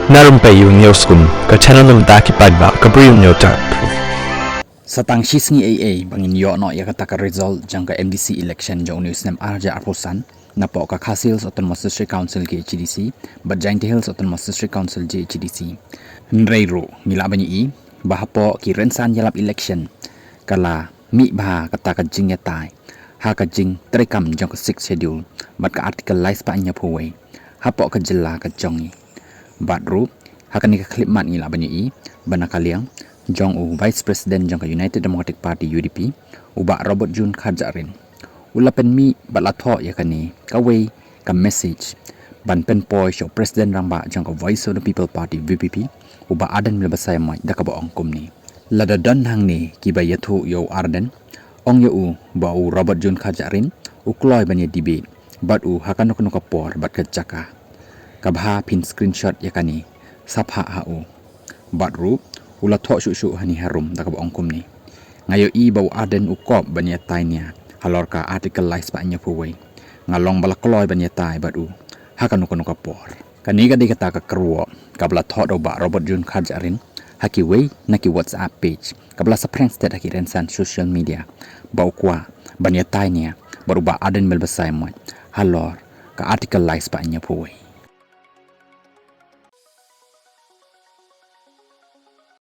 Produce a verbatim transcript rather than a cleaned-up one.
Na rympei ïa u News Kun, ka channel na bynta ki paidbah ka Bri u Hynñiewtrep. Sa tang shi sngi ei ei ba ngin ïoh noh ïa kata ka result jong ka M D C election jong une u snem ar hajar arphew san, napoh ka Khasi Hills Autonomous District Council, K H A D C, bad Jaintia Hills Autonomous District Council, J H A D C. Hynrei ruh ngi lah ban ïohi ba hapoh ki rynsan ïalap election ka la mih bha kata ka jingïatai ha ka jingtreikam jong ka Sixth Schedule bad ka Article lai spah hynñiewphew wei hapoh ka jylla ka jong ngi. Bad ruh ha kane ka khyllipmat ngi lah ban ïohi ba na ka liang jong u Vice President jong ka United Democratic Party, U D P, u Bah Robert June Kharjahrin, u la pynmih bad la thoh ïa kane kawei ka message ban pynpoi sha u President Rangbah jong ka Voice of the People Party, V P P, u Bah Ardent Miller Basaiawmoit, da kaba ong kumne: Lada don hangne kiba ïathuh ïa u Ardent, ong ïa u ba u Robert June Kharjahrin u kloi ban ïa debate bad u ha kano kano ka por bad ka jaka. Kaba ha phin screenshot ïa kane, sa phah ha u. Bad ruh u la thoh shuh shuh hangne harum da kaba ong kumne: Nga ïohi ba u Ardent u kop ban ïatai nia halor ka Article lai spah hynñiewphew wei. Nga long ba la kloi ban ïatai bad u ha kano kano ka por. Kane ka dei kata ka kyrwoh kaba la thoh da u Bah Robert June Kharjahrin ha kiwei na ki WhatsApp page kaba la saphriang stet ha ki rynsan social media, ba u kwah ban ïatai nia bad u Bah Ardent Miller Basaiawmoit halor ka Article lai spah hynñiewphew wei.